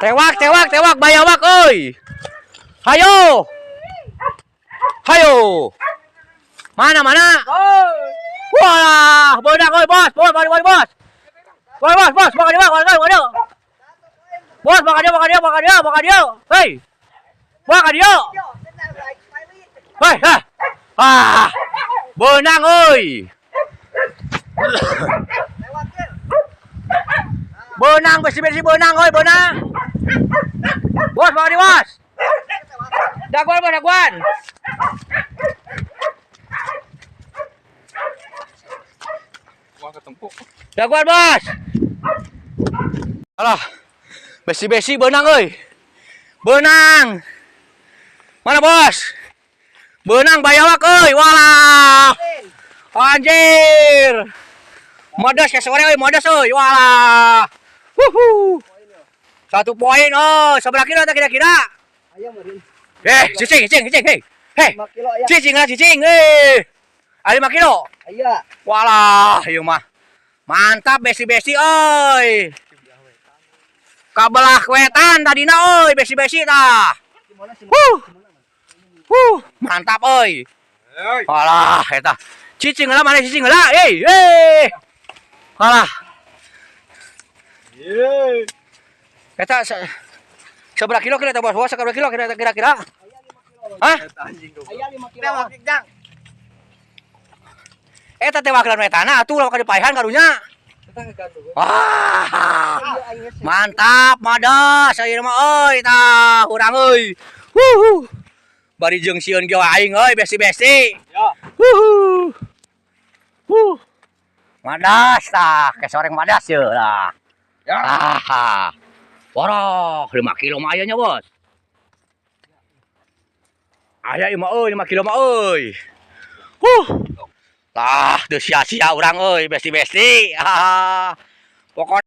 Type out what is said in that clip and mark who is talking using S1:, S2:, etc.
S1: Tewak, tewak, tewak, bayawak euy. Hayo. Hayo. Mana, mana? Wah, beunang euy, bos. Bos, bos, bos, bos. Bos, bos, bos, bawa dia, bawa dia, bawa dia. Bos, bawa dia, bawa dia, bawa dia, bawa dia. Hei. Bawa dia. Hei, ha. Ah. Beunang euy. Beunang besi-besi beunang euy, beunang. Bos, bawa dia, bos. Dagoan, bos, dagoan.
S2: Wah, ketempuk.
S1: Dagoan, bos. Alah. Besi-besi beunang euy. Beunang. Mana, bos? Beunang bayawak euy. Walah. Anjir. Modas ke sore euy, modas euy. Walah. Wuhu. 1 poin oh, seberapa kilo tak kira-kira?
S3: Ayam meureun.
S1: Eh, cicing, cicing, cicing, hei. Hei.
S3: 5 kilo aya.
S1: Cicing lah, cicing, eh. Ada 5 kilo.
S3: Aya.
S1: Walah, ieu mah. Mantap besi-besi euy. Kabelah wetan tadina euy, besi-besi tah. Huh. Huh, mantap euy.
S2: Hei.
S1: Walah, eta. Cicing lah mana cicing lah. Eh, eh. Walah,
S2: Yeay.
S1: Eta seberapa kilo kira bos? Bos, seberapa kilo kira kira-kira? Hah?
S2: Anjing tuh.
S3: Aya 5 kilo.
S1: Eta teh wakilan wetana atuh lamun dipaehan karunya. Wah. Mantap, madas ayeuna mah euy tah urang euy. Wuhu. Bari jeung sieun ge aing euy besi-besi.
S2: Ya.
S1: Wuhu. Wuh. Madas tah, ke soreng madas ye lah.
S2: Ya.
S1: Ah. Waroh, 5 kilo mah aya nya, Bos. Aya ieu mah euy, 5 kilo mah euy. Huh. Tah, teu sia-sia urang euy, besti-besti. Ah. Pokok